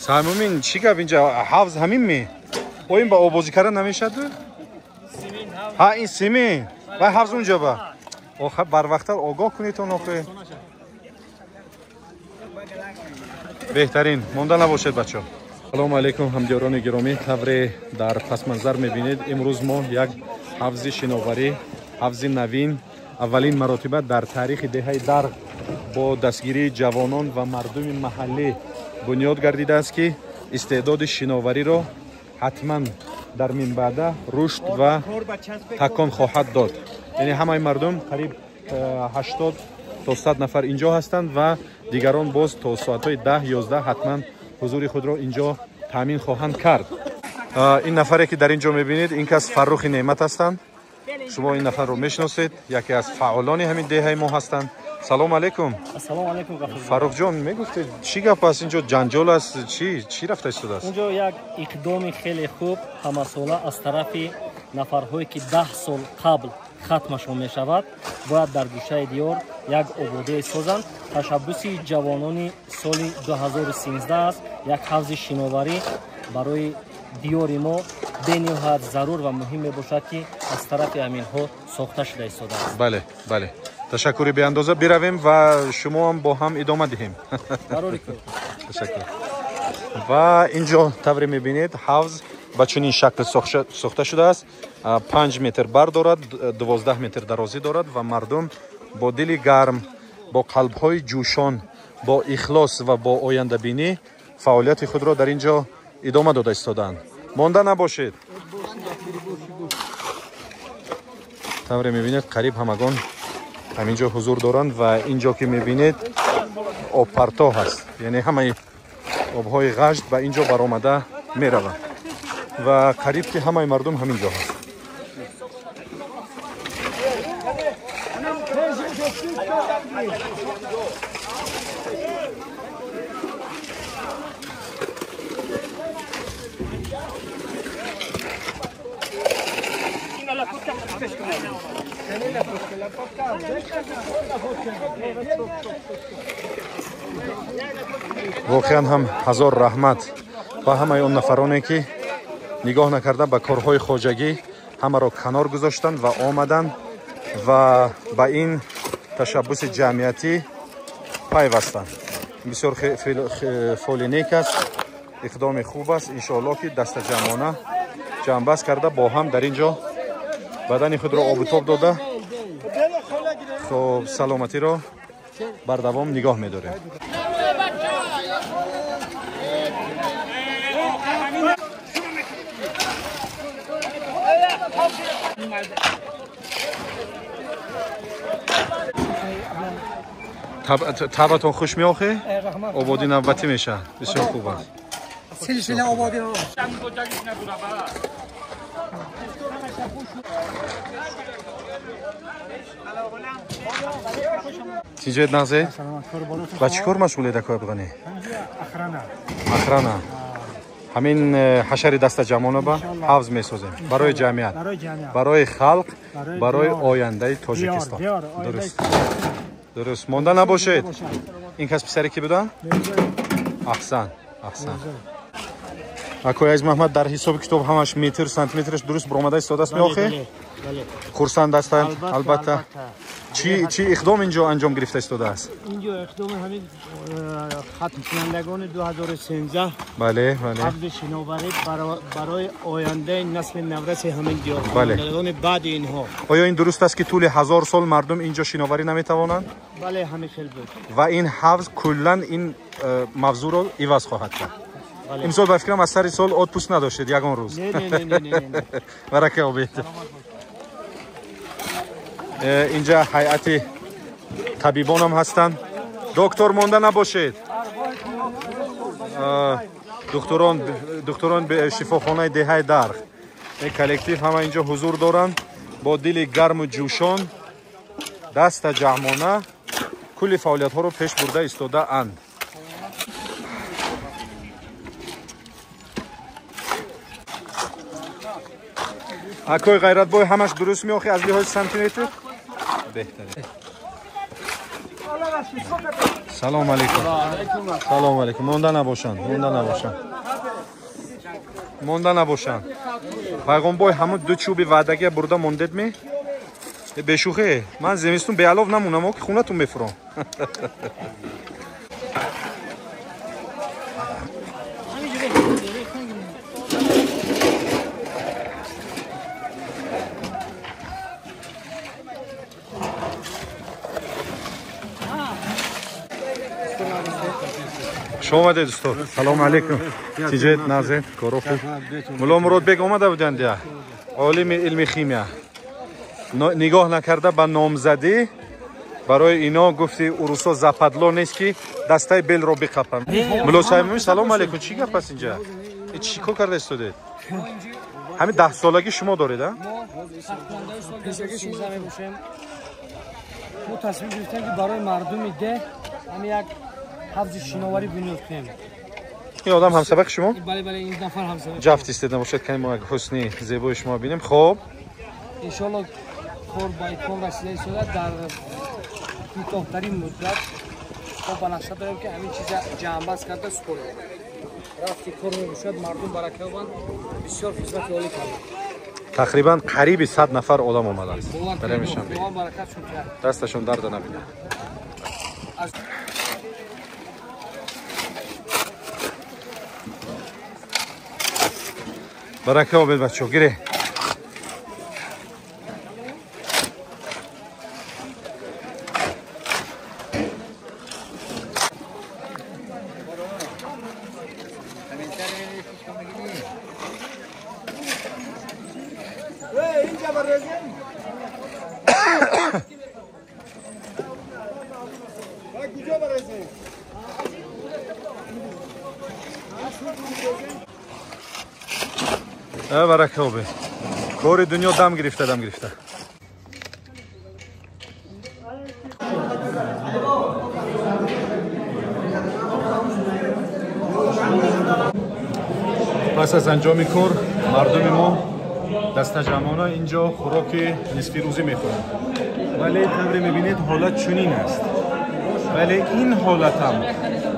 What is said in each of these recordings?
Саймумин, чӣ гап инҷа? Ҳавз ҳамин ме? О, ин ба обозӣ кардан намешад? Ҳа, ин симин. Вай ҳавз унҷа ба. Охир барвақттар огоҳ кунед он охир. Беҳтарин, монда набошед бачаҳо. Салому алайкум ҳамдиёрони гиромӣ. Тавре дар пасманзар мебинед, имрӯз мо як ҳавзи шиноварӣ, ҳавзи навин, аввалин маротиба дар таърихи деҳаи Дарғ бо дастгирии ҷавонон ва мардуми маҳаллӣ бунёд гардидааст, ки истеъдоди шиновариро ҳатман дар минбаъда рушд ва такон хоҳад дод. Яъне ҳамаи мардум қариб 80 то 100 нафар инҷо ҳастанд ва дигарон боз то соатҳои 10-11 ҳатман ҳузури худро инҷо таъмин хоҳанд кард. Ин нафаре ки дар инҷо мебинед, ин кас Фаррухи Неъмат ҳастанд. Шумо ин нафарро мешиносед, яке аз фаъолони ҳамин деҳаи мо ҳастанд. Салому алайкум. Ассалому алайкум Ғафур. Фаррух ҷон, мегуфтед чӣ гап аст инҷо, ҷанҷол аст, чӣ рафта истодааст? Инҷо як иқдоми хеле хуб ҳамасола аз тарафи нафарҳое ки 10 сол қабл хатмашон мешавад, бояд дар гӯшаи диёр як ободае созанд. Ташаббуси ҷавонони соли 2013 аст. Як ҳавзи шиноварӣ барои диёри мо бениҳоят зарур ва муҳим мебошад, ки аз тарафи ҳаминҳо сохта шуда истодааст. Бале, бале. Ташаккури беандоза. Биравем ва шумоам бо ҳам идома диҳем. Ташаккур. Ва инҷо тавре мебинед, ҳавз ба чунин шакл сохта шудааст. 5 метр бар дорад, 12 метр дарозӣ дорад ва мардум бо дили гарм, бо қалбҳои ҷӯшон, бо ихлос ва бо ояндабинӣ фаъолияти худро дар инҷо идома дода истодаанд. Монда набошед. Тавре мебинед, қариб ҳамагон ҳаминҷо ҳузур доранд ва инҷо ки мебинед обпарто ҳаст, яъне ҳамаи обҳои ғашт ба инҷо баромада мераванд ва қариб ки ҳамаи мардум ҳаминҷо ҳаст. Воқеан ҳам ҳазор раҳмат ба ҳамаи он нафароне ки нигоҳ накарда ба корҳои хоҷагӣ ҳамаро канор гузоштанд ва омаданд ва ба ин ташаббуси ҷамъиятӣ пайвастанд. Бисёр фоли нек аст, иқдоми хуб аст. Иншоаллоҳ ки дастаҷамъона ҷамъбаст карда бо ҳам дар ин ҷо бадани худро обутоб дода, хоб саломатиро бардавом нигоҳ медорем. Табатон хуш меохе? Ободӣ навбатӣ мешавад. Бисёр хуб аст. Силсила ободӣ. Тинҷоед нағзе? Ба чӣ кор машғулед, акои Абдуғанӣ? Охрана. Ҳамин ҳашари дастаҷамъона ба ҳавз месозем барои ҷамъият, барои халқ, барои ояндаи Тоҷикистон. Дуруст, дуруст. Монда набошед. Ин кас писаре ки буданд? Аҳсан, аҳсан. Акои Азиз Маҳмад, дар ҳисоби китоб ҳамаш метр, сантиметраш дуруст баромада истодааст меохе? Хурсанд ҳастанд, албатта. Чӣ иқдом инҷо анҷом гирифта истодааст? Инҷо иқдоми ҳамин хатмкунандагони 2013. Бале, бале. Ҳавзи шиноварӣ барои ояндаи насли навраси ҳамин диёр. Бале. Баъди инҳо. Оё ин дуруст аст ки тӯли 1000 сол мардум инҷо шиноварӣ наметавонанд? Бале, ҳамин хел буд. Ва ин ҳавз куллан ин мавзӯъро иваз хоҳад кард. Имсол ба фикрам аз сари сол отпуск надоштед ягон рӯз. Не. Барака обед. Инҷа ҳайати табибонам ҳастанд. Доктор, монда набошед. Духтурон шифохонаи деҳаи Дарғ. Ин коллектив ҳама инҷо ҳузур доранд бо дили гарму ҷӯшон, дастаҷамъона кулли фаъолиятҳоро пеш бурда истодаанд. Акои Ғайратбой, ҳамаш дуруст меохи аз лиҳози сантиметр? Беҳтарин. Салом алейкум. Салом алейкум. Монда набошанд, монда набошанд. Монда набошанд. Пайғомбой ҳамун ду чӯби ваъдагия бурда мондед ми? Бешӯхе. Ман зимистон беалов намонам, ки хонатон мефурам. Хуш омадед, устод. Салом алейкум. Тиҷет назед, коро хуб. Мулло Муродбек омада буданд я. Олими илми химия. Нигоҳ накарда ба номзадӣ барои ино гуфти урусо западло нест ки дастаи белро биқапанд. Мулло Саймумин, салом алейкум. Чӣ гап аст инҷа? Чӣ кор карда истодед? Ҳамин 10 солагӣ шумо доред, а? Мо тасмим гирифтем ки барои мардуми деҳ ҳамин як ҳавзи шиноварӣ бунёд кунем. Ин одам ҳамсабақи шумо? Бале, бале, ин нафар ҳамсабақ. Ҷафт истед набошад, кани мо як ҳусни зебои шумо бинем. Хоб. Иншоалло кор ба итмом расида истода дар кӯтоҳтарин муддат мо ба нақша дорем ки ҳамин чиза ҷамъбаст карда супорем. Рафти кор мебошад, мардум барака ёбанд, бисёр хизмати олӣ карданд. Тақрибан қариби 100 нафар одам омадааст. Дасташон дарда набинад. Барака обед, бачо, гире. Барака обед. Кори дунё дам гирифта, дам гирифта. Пас аз анҷоми кор мардуми мо дастаҷамъона инҷо хӯроки нисфирӯзӣ мехӯранд. Вале тавре мебинед ҳолат чунин аст. Вале ин ҳолатам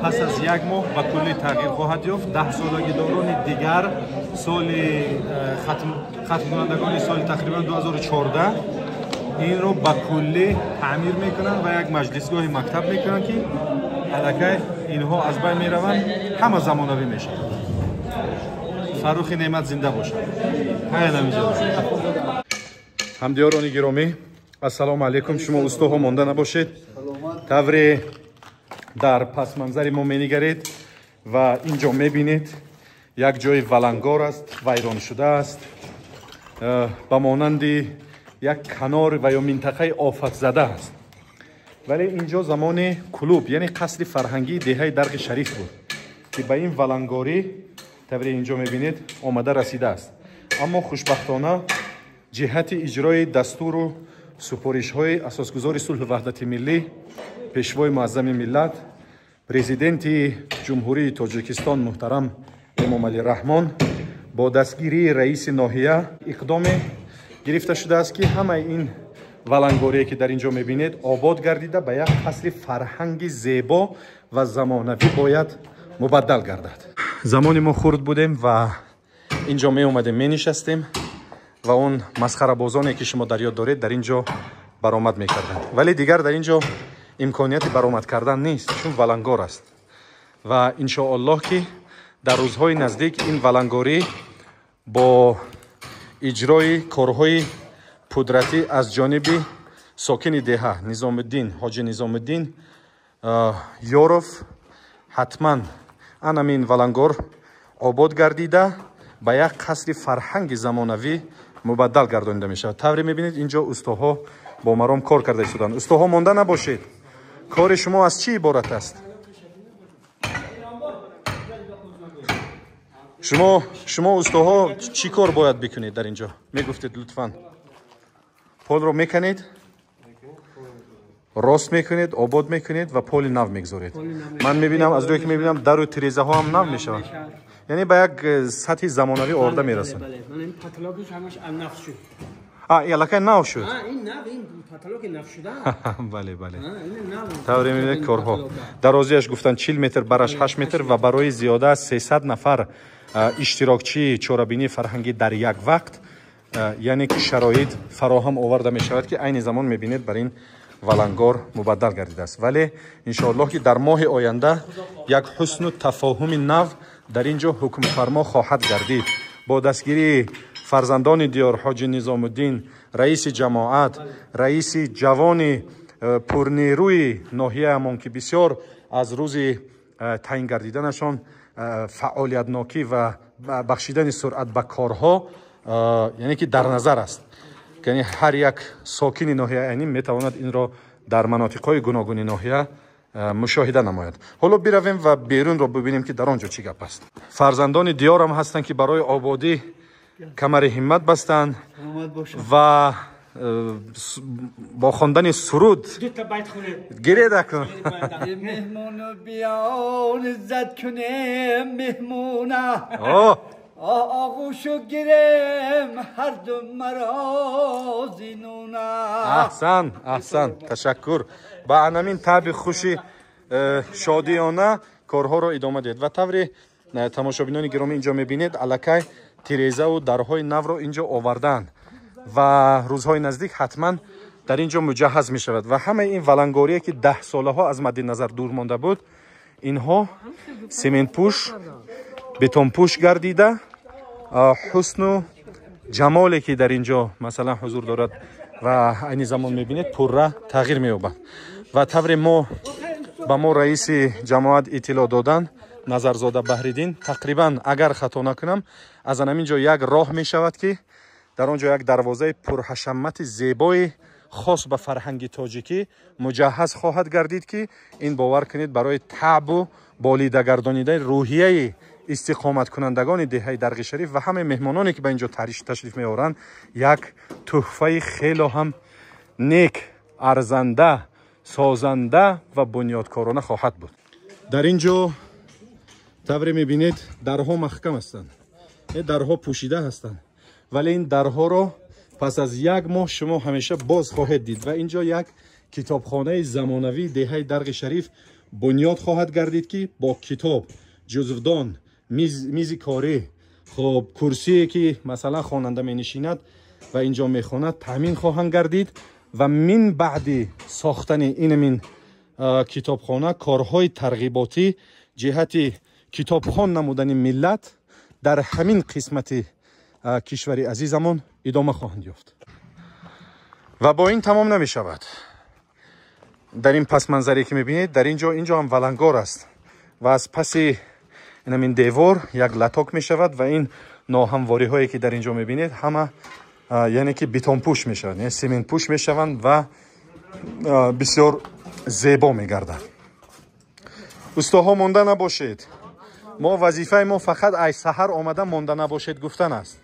пас аз як моҳ ба куллӣ тағйир хоҳад ёфт. 10 солагидорони дигар соли хатмкунандагони соли тақрибан 2014 инро ба куллӣ таъмир мекунанд ва як маҷлисгоҳи мактаб мекунанд ки аллакай инҳо аз байн мераванд, ҳама замонавӣ мешаванд. Фаррухи Неъмат зинда бошад. Ҳамдиёрони гиромӣ, ассалому алайкум. Шумо устоҳо монда набошед. Тавре дар пасманзари мо менигаред ва инҷо мебинед, як ҷои валангор аст, вайрон шудааст, ба монанди як канор ва ё минтақаи офатзада аст. Вале инҷо замони клуб, яъне қасри фарҳангии деҳаи Дарғи Шариф буд ки ба ин валангорӣ тавре инҷо мебинед омада расидааст. Аммо хушбахтона ҷиҳати иҷрои дастуру супоришҳои асосгузори сулҳу ваҳдати миллӣ, пешвои муаззами миллат, президенти Ҷумҳурии Тоҷикистон муҳтарам Эмомалӣ Раҳмон бо дастгирии раиси ноҳия иқдоме гирифта шудааст ки ҳамаи ин валангорие ки дар инҷо мебинед обод гардида ба як қасри фарҳанги зебо ва замонавӣ бояд мубаддал гардад. Замони мо хурд будем ва инҷо меомадем, менишастем ва он масхарабозоне ки шумо дар ёд доред дар инҷо баромад мекарданд. Вале дигар дар инҷо имконияти баромад кардан нест, чун валангор аст. Ва иншоаллоҳ ки дар рӯзҳои наздик ин валангорӣ бо иҷрои корҳои пудратӣ аз ҷониби сокини деҳа Низомиддин, ҳоҷи Низомиддин Ёров ҳатман анамин валангор обод гардида ба як қасри фарҳанги замонавӣ мубаддал гардонида мешавад. Тавре мебинед инҷо устоҳо бо маром кор карда истоданд. Устоҳо монда набошед. Кори шумо аз чӣ иборат аст? Шумо устоҳо чӣ кор бояд бикунед дар инҷо? Мегуфтед лутфан. Полро меканед, рост мекунед, обод мекунед ва поли нав мегузоред. Ман мебинам, аз рӯе ки мебинам, дару тирезаҳо ҳам нав мешаванд. Яъне ба як сатҳи замонавӣ оварда мерасанд. А, аллакай нав шуд. Ин нав, ин потолоки нав шуда. Бале, бале. Тавре мебинед, корҳо. Дарозиаш гуфтан 40 метр, бараш 8 метр ва барои зиёда аз 300 нафар иштирокчии чорабинии фарҳангӣ дар як вақт, яъне ки шароит фароҳам оварда мешавад, ки айни замон мебинед, бар ин валангор мубаддал гардидааст. Вале иншоаллоҳ, ки дар моҳи оянда як ҳусну тафоҳуми нав дар ин ҷо ҳукмфармо хоҳад гардид бо дастгирии фарзандони диёр, Ҳоҷи Низомуддин, раиси ҷамоат, раиси ҷавони пурнерӯи ноҳияамон, ки бисёр аз рӯзи таъин гардиданашон фаъолиятнокӣ ва бахшидани суръат ба корҳо, яъне ки дар назар аст, яъне ҳар як сокини ноҳияи Айнӣ метавонад инро дар манотиқҳои гуногуни ноҳия мушоҳида намояд. Ҳоло биравем ва берунро бибинем, ки дар он ҷо чӣ гап аст. Фарзандони диёрам ҳастанд, ки барои ободӣ камари ҳиммат бастанд ва бо хондани суруд гиред акун. Меҳмону биён, иззат кунем меҳмона, оғӯшу гирем ҳарду марозинуна. Аҳсан, аҳсан, ташаккур. Ба анамин таби хуши шодиёна корҳоро идома диҳед. Ва таври тамошобинони гиромӣ, инҷо мебинед, аллакай тирезаву дарҳои навро инҷо овардаанд ва рӯзҳои наздик ҳатман дар ин ҷо муҷаҳҳаз мешавад. Ва ҳамаи ин валангорие, ки даҳсолаҳо аз мадди назар дур монда буд, инҳо сементпӯш, бетонпӯш гардида, ҳусну ҷамоле, ки дар ин ҷо масалан ҳузур дорад ва айни замон мебинед, пурра тағйир меёбад. Ва тавре мо ба мо раиси ҷамоат иттилоъ доданд, Назарзода Баҳриддин, тақрибан, агар хато накунам, аз анамин ҷо як роҳ мешавад, ки дар он ҷо як дарвозаи пурҳашамати зебои хос ба фарҳанги тоҷикӣ муҷаҳҳаз хоҳад гардид, ки ин, бовар кунед, барои таъбу болидагардонидани рӯҳияи истиқоматкунандагони деҳаи Дарғи Шариф ва ҳамаи меҳмононе, ки ба ин ҷо ташриф меоранд, як тӯҳфаи хело ҳам нек, арзанда, созанда ва бунёдкорона хоҳад буд. Дар ин ҷо тавре мебинед, дарҳо маҳкам ҳастанд, дарҳо пӯшида ҳастанд, вале ин дарҳоро пас аз як моҳ шумо ҳамеша боз хоҳед дид. Ва ин ҷо як китобхонаи замонавии деҳаи Дарғи Шариф бунёд хоҳад гардид, ки бо китоб, ҷузвдон, мизи корӣ, хоб, курсие, ки масалан хонанда менишинад ва ин ҷо мехонад, таъмин хоҳанд гардид. Ва мин баъди сохтани инамин китобхона корҳои тарғиботӣ ҷиҳати китобхон намудани миллат дар ҳамин қисмати кишвари азизамон идома хоҳанд ёфт. Ва бо ин тамом намешавад. Дар ин пасманзаре, ки мебинед, дар ин ҷо, ин ҷо ҳам валангор аст ва аз паси инамин девор як латок мешавад ва ин ноҳамвориҳое, ки дар ин ҷо мебинед, ҳама, яъне ки бетонпӯш мешаванд, яъне сементпӯш мешаванд ва бисёр зебо мегарданд. Устоҳо, монда набошед. Мо вазифаи мо фақат ай саҳар омада монда набошед гуфтан аст,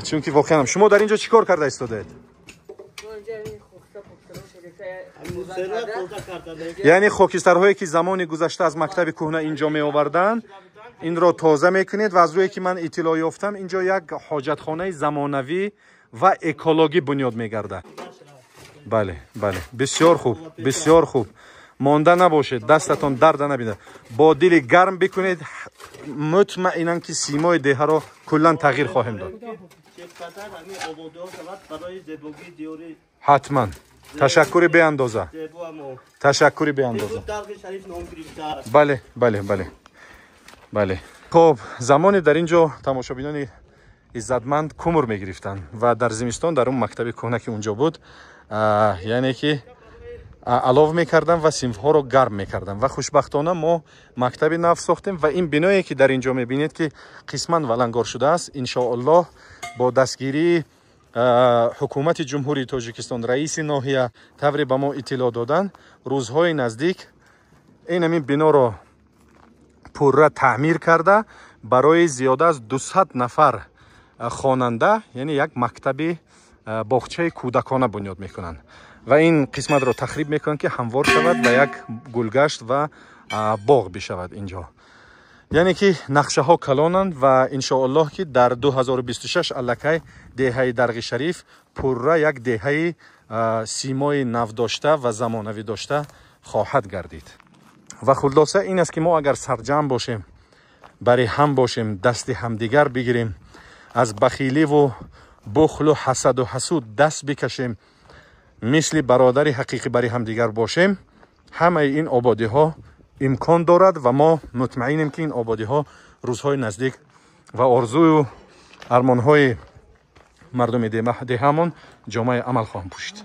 чунки воқеан шумо дар ин ҷо чӣ кор карда истодаед? Яъне хокистарҳое, ки замони гузашта аз мактаби кӯҳна ин ҷо меоварданд, инро тоза мекунед. Ва аз рӯе ки ман иттилоъ ёфтам, ин ҷо як ҳоҷатхонаи замонавӣ ва экологӣ бунёд мегардад. Бале, бале, бисёр хуб, бисёр хуб. Монда набошед, дастатон дарда набинад, бо дили гарм бикунед. Мутмаинан, ки симои деҳаро куллан тағйир хоҳем дод. Ҳатман. Ташаккури беандоза, ташаккури беандоза. Бале, бале, бале, бале. Хоб, замоне дар ин ҷо, тамошобинони иззатманд, кумур мегирифтанд ва дар зимистон дар он мактаби кӯҳна, ки унҷо буд, яъне ки алов мекардам ва синфҳоро гарм мекардам. Ва хушбахтона мо мактаби нав сохтем ва ин биное, ки дар ин ҷо мебинед, ки қисман валангор шудааст, иншоаллоҳ, бо дастгирии ҳукумати Ҷумҳурии Тоҷикистон, раиси ноҳия, тавре ба мо иттилоъ доданд, рӯзҳои наздик ин ҳамин биноро пурра таъмир карда, барои зиёда аз 200 нафар хонанда, яъне як мактаби боғчаи кӯдакона бунёд мекунанд ва ин қисматро тахриб мекунанд, ки ҳамвор шавад ва як гулгашт ва боғ бишавад. Инҷо Яъне ки нақшаҳо калонанд ва иншоаллоҳ ки дар 2026 аллакай деҳаи Дарғи Шариф пурра як деҳаи симои нав дошта ва замонавӣ дошта хоҳад гардид. Ва хулоса ин аст ки мо агар сарҷамъ бошем, бари ҳам бошем, дасти ҳамдигар бигирем, аз бахиливу бухлу ҳасаду ҳасуд даст бикашем, мисли бародари ҳақиқӣ бари ҳамдигар бошем, ҳамаи ин ободиҳо имкон дорад ва мо мутмаинем ки ин ободиҳо рӯзҳои наздик ва орзую армонҳои мардуми деҳамон ҷомаи амал хоҳанд пӯшид.